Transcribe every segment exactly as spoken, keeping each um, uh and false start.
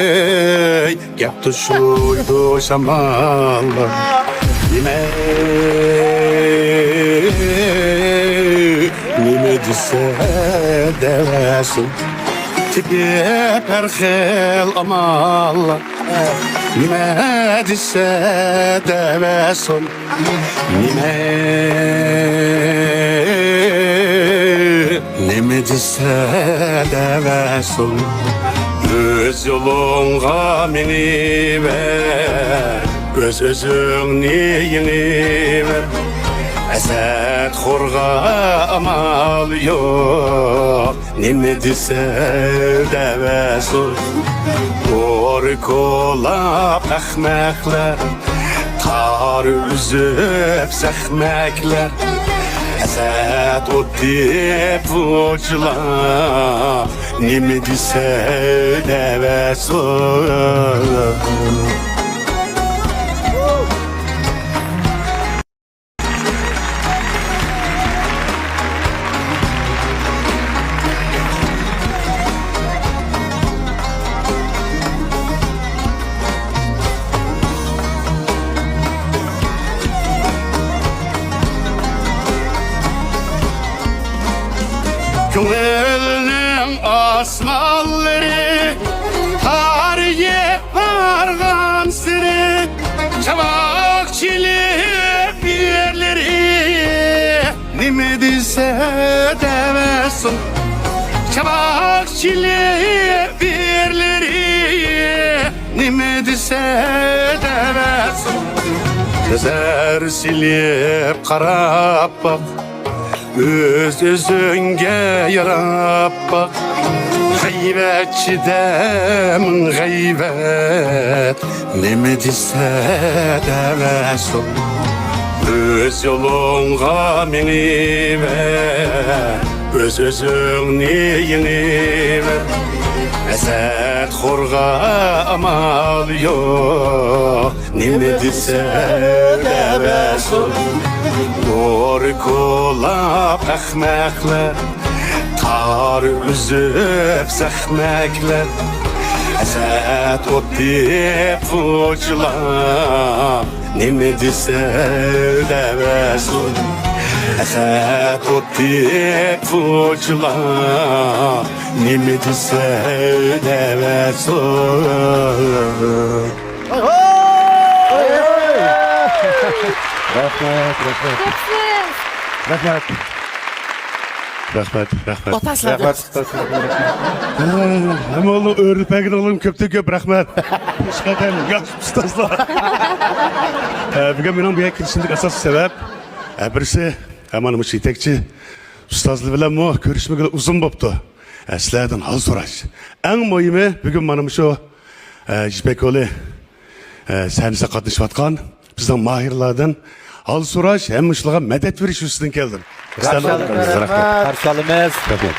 ئەي، گەپ توشۇيدۇ شاماللار. نېمە، نېمە دېسە دەۋەرسۇن. تېپىپ ھەر خىل ئاماللار. نېمە دېسە دەۋەرسۇن. نېمە، نېمە دېسە دەۋەرسۇن. ئۆز يولۇڭغا مېڭىۋەر، ئۆز-ئۆزۈڭنى يېڭىۋەر. ھەسەتخورغا ئامال يوق. نېمە دېسە دەۋەرسۇن، بورا كولاپ ئەخمەقلەر، تار ئۈزۈپ سەخمەكلەر، ھەسەت ئوت تېپىۋچىلار، نېمە دېسە دەۋەرسۇن. كۆڭۈلنىڭ ئاسمانلىرى تارىيىپ بارغانسېرى، چاۋاك چېلىپ يەرلىرى، نېمە دېسە دەۋەرسۇن. چاۋاك چېلىپ يەرلىرى، نېمە دېسە دەۋەرسۇن. نەزەر سېلىپ قاراپ باق، ئۆز-ئۆزۈڭگە ياراپ باق. غەيۋەتچىدە مىڭ غەيۋەت، نېمە دېسە دەۋەرسۇن. ئۆز يولۇڭغا مېڭىۋەر، ئۆز-ئۆزۈڭنى يېڭىۋەر. ھەسەتخورغا ئامال يوق. نېمە دېسە دەۋەرسۇن، بورا كولاپ ئەخمەقلەر، تار ئۈزۈپ سەخمەكلەر، ھەسەت ئوت تېپىۋچىلار. نېمە دېسە دەۋەرسۇن، ھەسەت ئوت تېپىۋچىلار. نېمە دېسە دەۋەرسۇن. رەھمەت، رەھمەت. رەھمەت. رەھمەت، رەھمەت. ئوتاسلار. رەھمەت. ھەممىڭلارنىڭ ئۆرۈلۈپ بەرگىنىڭلارغا كۆپتىن كۆپ رەھمەت. ھېچقاچان ياخشى ئۇستازلار. ئە، بۈگۈن مېنىڭ بۇ يەرگە كېلىشىمدىكى ئاساسلىق سەۋەب، ئە، بىرسى، ئە، مانا مۇشۇ يېتەكچى ئۇستازلار بىلەنمۇ كۆرۈشمىگىلى ئۇزۇن بوپتۇ. ئە، سىلەردىن ھال سوراش. ئەڭ مۇھىمى، بۈگۈن مانا مۇشۇ، ئە، يىپەك يولى، ئە، سەھنىسىگە قاتنىشىۋاتقان بىزنىڭ ماھىرلاردىن ھال سوراش، ھەممە ئىشلارغا مەدەت بېرىش يۈزىسىدىن كەلدىم. رەھمەت. رەھمەت. قارشى ئالىمىز. رەھمەت.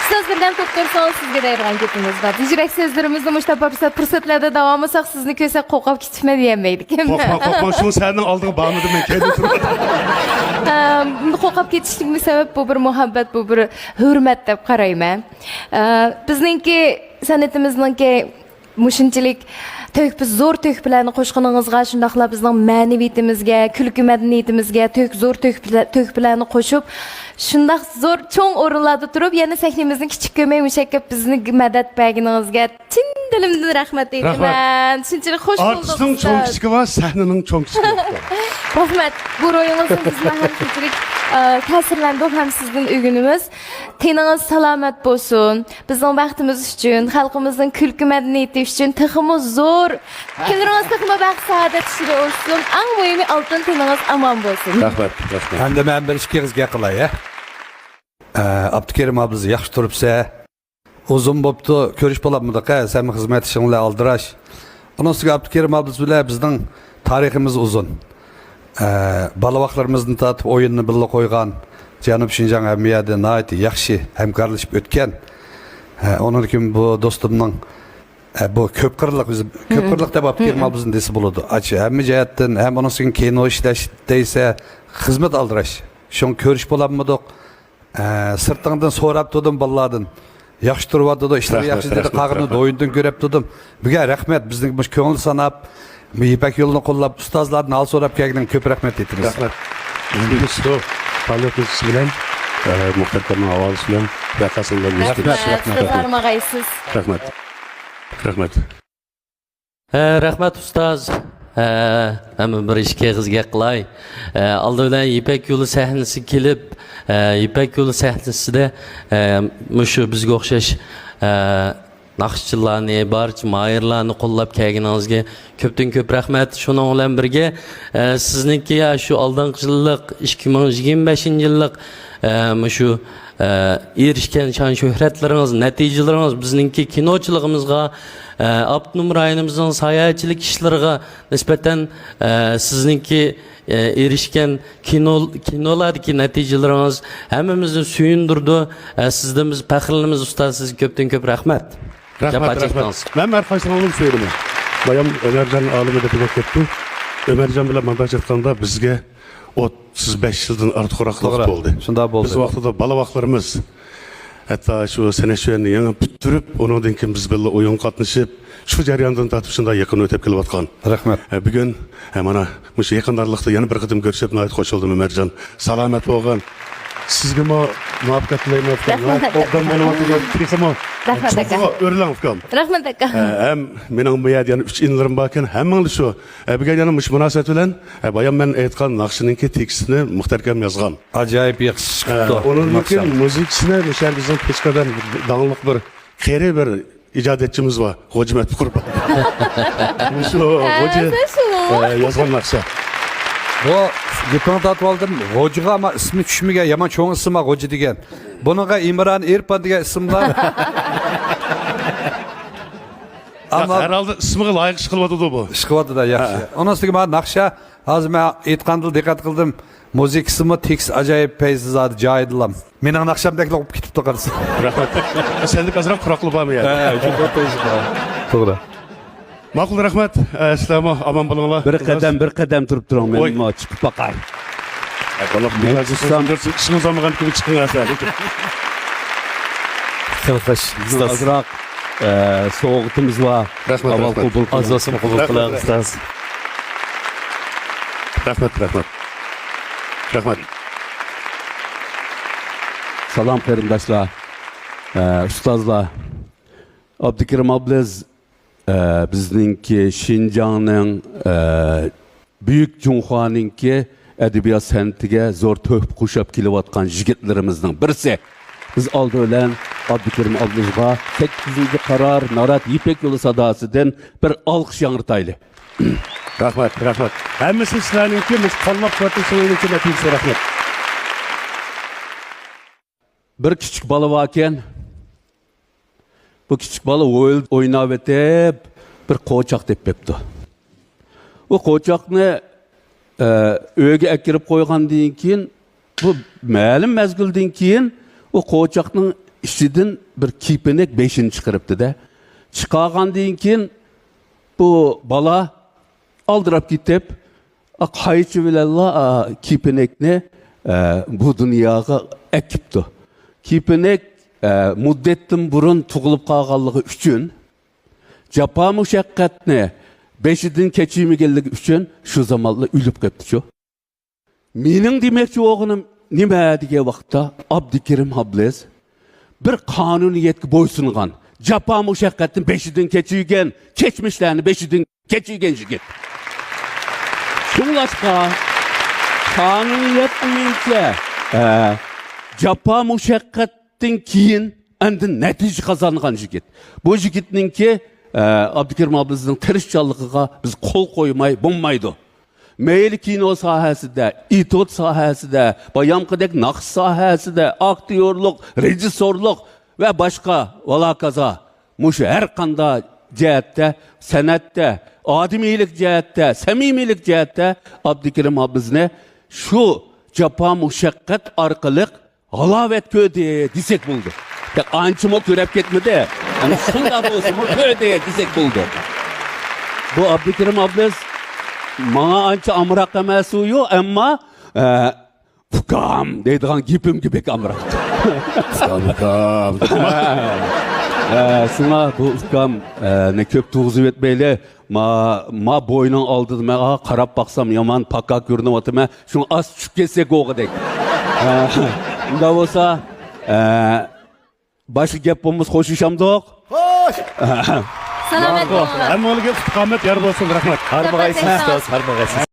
ئۇستاز، بىردەم توختىسىڭىز، سىزگە دەيدىغان گېپىمىز بار. يۈرەك سۆزلىرىمىزنى مۇشۇنداق پۇرسەت، پۇرسەتلەردە داۋاملىساق، سىزنى كۆرسەك قورقۇپ كېتىپمەن دېيەلمەيدىكەن. قورقماڭ، قورقماڭ، شۇ سەھنىنىڭ ئالدىغا بارمىدىم مەن، كەينىدە تۇرۇپ. ئەم، قورقۇپ كېتىشلىكنىڭ سەۋەب بۇ بىر مۇھەببەت، بۇ بىر ھۆرمەت دەپ قارايمەن. ئە، بىزنىڭكى سەنئىتىمىزنىڭكى مۇشۇنچىلىك تۆھپە، زور تۆھپىلەرنى قوشقىنىڭىزغا، شۇنداقلا بىزنىڭ مەنىۋىيىتىمىزگە، كۈلكە مەدەنىيىتىمىزگە تۆھ-، زور تۆھپىلە-، تۆھپىلەرنى قوشۇپ، شۇنداق زور چوڭ ئورۇنلاردا تۇرۇپ، يەنە سەھنىمىزنى كىچىك كۆرمەي، مۇشەككە بىزنى مەدەت بەرگىنىڭىزگە چىن دىلىمدىن رەھمەت دەيمەن. رەھمەت. شۇنچىلىك خوش بولدۇق، ئارتىسنىڭ چوڭ ئۇستاز. كىچىكى بار، سەھنىنىڭ چوڭ كىچىكى يوق. رەھمەت. بۇ روھىڭىزنى بىزمۇ ھەم شۇنچىلىك، ئە، تەسىرلەندۇق ھەم سىزدىن ئۆگىنىمىز. تېنىڭىز سالامەت بولسۇن. بىزنىڭ بەختىمىز ئۈچۈن، خەلقىمىزنىڭ كۈلكە مەدەنىيىتى ئۈچۈن تېخىمۇ زور، كۈنلىرىڭىز تېخىمۇ بەخت سائادەت ئىچىدە ئولسۇن. ئەڭ مۇھىمى، ئالتۇن تېنىڭىز ئامان بولسۇن. رەھمەت، رەھمەت. ئەمدى مەن بىر ئىككى ئېغىز گەپ قىلاي، ھە؟ ئە، ئابدۇكېرىم ئابلىز ياخشى تۇرۇپسە. ئۇزۇن بوپتۇ، كۆرۈشۈپ بولالمىدۇق، ھە، سەن خىزمەت ئىشىڭ بىلەن ئالدىراش. ئۇنىڭ ئۈستىگە ئابدۇكېرىم ئابلىز بىلەن بىزنىڭ تارىخىمىز ئۇزۇن. ئە، بالىۋاقلىرىمىزدىن تارتىپ ئويۇننى بىللە قويغان، جەنۇب شىنجاڭ ھەممە يەردە ناھايىتى ياخشى ھەمكارلىشىپ ئۆتكەن. ئە، ئۇنىڭدىن كېيىن بۇ دوستۇمنىڭ، ئە، بۇ كۆپ قىرلىق، بىز كۆپ قىرلىق دەپ ئابدۇكېرىم ئابلىزنى دېسە بولىدۇ. ئاچ، ھەممە جەھەتتىن، ھەم ئۇنىڭ ئۈستىگە كىنو ئىشلەش دەيسە، خىزمەت ئالدىراش. شۇڭا كۆرۈشۈپ بولالمىدۇق. ئە، سىرتىڭدىن سوراپ تۇردۇم بالىلاردىن. ياخشى تۇرۇۋاتىدۇ، ئىشلىرى ياخشى دېدى، قالغىنى دويۇندىن كۆرۈپ تۇردۇم. بۈگۈن رەھمەت، بىزنىڭ مۇشۇ كۆڭۈل ساناپ، بۇ يىپەك يولىنى قوللاپ، ئۇستازلاردىن ھال سوراپ كەلگىنىڭگە كۆپ رەھمەت ئېيتىمىز. رەھمەت. بىزنىڭ شۇ پائالىيەتنىڭ ئىچى بىلەن، ئە، مۇختەر ئاكامنىڭ ھاۋالىسى بىلەن بىر قاسىمدا رەھمەت، رەھمەت. رەھمەت. رەھمەت. رەھمەت. ھە، رەھمەت ئۇستاز. ھە، ھەممە بىر ئىككى ئېغىز گەپ قىلاي. ھە، ئالدى بىلەن يىپەك يولى سەھنىسىگە كېلىپ، ھە، يىپەك يولى سەھنىسىدە، ھە، مۇشۇ بىزگە ئوخشاش، ھە، ناخشىچىلارنى، بارچە ماھىرلارنى قوللاپ كەلگىنىڭىزگە كۆپتىن كۆپ رەھمەت. شۇنىڭ بىلەن بىرگە، ھە، سىزنىڭكى يا شۇ ئالدىنقى يىللىق، ئىككى مىڭ يىگىرمە بەشىنچى يىللىق، ھە، مۇشۇ ئە، ئېرىشكەن شان-شۆھرەتلىرىڭىز، نەتىجىلىرىڭىز بىزنىڭكى كىنوچىلىقىمىزغا، ئە، ئاپتونوم رايونىمىزنىڭ ساياھەتچىلىك ئىشلىرىغا نىسبەتەن، ئە، سىزنىڭكى، ئە، ئېرىشكەن كىنو، كىنولاردىكى نەتىجىلىرىڭىز ھەممىمىزنى سۆيۈندۈرىدۇ. ئە، سىزدىن بىز پەخىرلىنىمىز، ئۇستاز، سىزگە كۆپتىن كۆپ رەھمەت. رەھمەت، جاپا رەھمەت. چەكتىڭىز. مەن ھەر قايسىڭلارغا سۆيدىم. بايام ئۆمەرجان ئالىمىدە بولۇپ كەتتى. ئۆمەرجان بىلەن مۇنداق ئېيتقاندا بىزگە ئوتتۇز بەش يىلدىن ئارتۇقراق ۋاقىت بولدى. شۇنداق بولدى. بىز ۋاقتىدا بالا ۋاقىتلىرىمىز، ھەتتا شۇ سەنئەت شۆھرەتنى يېڭى پۈتتۈرۈپ، ئۇنىڭدىن كېيىن بىز بىللە ئويۇنغا قاتنىشىپ، شۇ جەرياندىن تارتىپ شۇنداق يېقىن ئۆتۈپ كېلىۋاتقان. رەھمەت. ئە، بۈگۈن، ئە، مانا مۇشۇ يېقىن ئارىلىقتا يەنە بىر قېتىم كۆرۈشۈپ ناھايىتى خۇش بولدۇم، ئۆمەرجان. سالامەت بولغىن. سىزگىمۇ مۇۋەپپەقىيەت تىلەيمەن، ئۇكام. رەھمەت. ناھايىتى ئوبدان بولۇۋاتىدۇ، تېخىمۇ. رەھمەت، ئاكا. چوڭقۇرغا ئۆرلەڭ، ئۇكام. رەھمەت، ئاكا. ئە، ھەم مېنىڭ بۇ يەردە يەنە ئۈچ ئىنىلىرىم باركەن، ھەممىڭلار شۇ. ئە، بۈگۈن يەنە مۇشۇ مۇناسىۋەت بىلەن، ئە، بايام مەن ئېيتقان ناخشىنىڭكى تېكىستىنى مۇختەر ئاكام يازغان. ئاجايىپ ياخشى چىقىپتۇ. ئە، ئۇنىڭدىن كېيىن مۇزىكىسىنى مۇشۇ يەردە بىزنىڭ پېچكادان داڭلىق بىر قېرى بىر ئىجادىيەتچىمىز بار، غوجىمەت قۇربان. مۇشۇ ھە، غوجا، سەن شۇ. ئە، يازغان ناخشا. بۇ گېپىڭنى تارتىپ ئالدىم. غوجىغا ئەمما ئىسمى چۈشمىگەن، يامان چوڭ ئىسىم بار غوجا دېگەن. بۇنىڭغا ئىمران، ئېرپان دېگەن ئىسىملار. ئەمما ھەر ھالدا ئىسمىغا لايىق ئىش قىلىۋاتىدۇ بۇ. ئىش قىلىۋاتىدۇ، ياخشى. ھە. ئۇنىڭ ئۈستىگە مانا ناخشا، ھازىر مەن ئېيتقاندىلا دىققەت قىلدىم. مۇزىكىسىمۇ تېكىست ئاجايىپ پەيزى زادى جايىدىلا. مېنىڭ ناخشامدەكلا ئوقۇپ كېتىپتۇ قارىسا. رەھمەت. سەندىك ئازراق پۇراقلا بارمۇ يەنە؟ ھە، شۇنداق پەيزى بار. توغرا. ماقۇل، رەھمەت. ئە، سىلەرمۇ ئامان بولۇڭلار. بىر قەدەم، بىر قەدەم تۇرۇپ تۇرۇڭ. مەنمۇ چىقىپ باقاي. ئىشىڭىز بولمىغاندىكىن چىقىڭ ئەسەر. خېلى خوش، ئۇستاز. ئازراق، ئە، سوۋغىتىمىز بار. رەھمەت، ئاۋۋال رەھمەت. قوبۇل قىلىڭ. ئاز بولسىمۇ قوبۇل قىلىڭ، ئۇستاز. رەھمەت، رەھمەت. رەھمەت. سالام، قېرىنداشلار، ئە، ئۇستازلار. ئابدۇكېرىم ئابلىز، ئە، بىزنىڭكى شىنجاڭنىڭ، ئە، بۈيۈك جۇڭخۇانىڭكى ئەدەبىيات سەنئىتىگە زور تۆھپە قوشۇپ كېلىۋاتقان يىگىتلىرىمىزنىڭ بىرسى. بىز ئالدى بىلەن ئابدۇكېرىم ئابلىزغا سەككىزىنچى قارار نارات يىپەك يولى ساداسىدىن بىر ئالقىش ياڭرىتايلى. رەھمەت، رەھمەت. ھەممىسى سىلەرنىڭكى، مۇشۇ قوللاپ قۇۋۋەتلىشىڭىزنىڭكى نەتىجىسى. رەھمەت. بىر كىچىك بالا باركەن. بۇ كىچىك بالا ئوي-، ئويناۋېتىپ، بىر قوچاق تېپىپتۇ. ئۇ قوچاقنى، ئە، ئۆيگە ئەكىرىپ قويغاندىن كېيىن، بۇ مەلۇم مەزگىلدىن كېيىن ئۇ قوچاقنىڭ ئىچىدىن بىر كېپىنەك بېشىنى چىقىرىپتۇ-دە. چىقارغاندىن كېيىن بۇ بالا ئالدىراپ كېتىپ، ئا، قايچا بىلەنلا، ئا، كېپىنەكنى، ئە، بۇ دۇنياغا ئەكىپتۇ. كېپىنەك، ئە، مۇددەتتىن بۇرۇن تۇغۇلۇپ قالغانلىقى ئۈچۈن، جاپا مۇشەققەتنى بېشىدىن كەچۈرمىگەنلىكى ئۈچۈن شۇ زامانلا ئۆلۈپ قېپتۇچۇ. مېنىڭ دېمەكچى بولغىنىم نېمە دېگەن ۋاقىتتا، ئابدۇكېرىم ئابلىز بىر قانۇنىيەتكە بويسۇنغان، جاپا مۇشەققەتنى بېشىدىن كەچۈرگەن، كەچمىشلەرنى بېشىدىن كەچۈرگەن يىگىت. شۇڭلاشقا، قانۇنىيەت بويىچە، ئە، جاپا مۇشەققەتتىن كېيىن ئاندىن نەتىجە قازانغان يىگىت. بۇ يىگىتنىڭكى، ئە، ئابدۇكېرىم ئابلىزنىڭ تىرىشچانلىقىغا بىز قول قويماي بولمايدۇ. مەيلى كىنو ساھەسىدە، ئېتيۇد ساھەسىدە، بايامقىدەك ناخشا ساھەسىدە، ئاكتيورلۇق، رېژىسسورلۇق ۋە باشقا ۋالاكازا، مۇشۇ ھەر قانداق جەھەتتە، سەنئەتتە، ئادىمىيلىك جەھەتتە، سەمىمىيلىك جەھەتتە ئابدۇكېرىم ئابلىزنى شۇ جاپا مۇشەققەت ئارقىلىق ھالاۋەت كۆردى دېسەك بولىدۇ. ياق، ئانچىمۇ كۆرۈپ كەتمىدى. ئەنە شۇنداق بولسىمۇ كۆردى دېسەك بولىدۇ. بۇ ئابدۇكېرىم ئابلىز ماڭا ئانچە ئامراق ئەمەس ئۇ، ئەمما، ئە، ئۇكام دەيدىغان گېپىمگە بەك ئامراق. ئۇكام، ئۇكام. ئە، شۇڭا بۇ ئۇكام، ئە، نى كۆپ تۇرغۇزۇپ ئۆتمەيلى. ما، ما بوينىڭ ئالدىدا مەن، ئا، قاراپ باقسام يامان پاكا كۆرۈنۈۋاتىمەن. شۇڭا ئاز چۈشۈپ كەتسەك ئوغىدەك. ئە، ئۇنداق بولسا، ئە، باشقا گەپ بولمىسا خوشلىشامدۇق؟ خوش! سالامەت بولۇڭلار. ھەممىڭلارغا ئىستىقامەت يار بولسۇن. رەھمەت. ھارمىغايسىز، ئۇستاز، ھارمىغايسىز.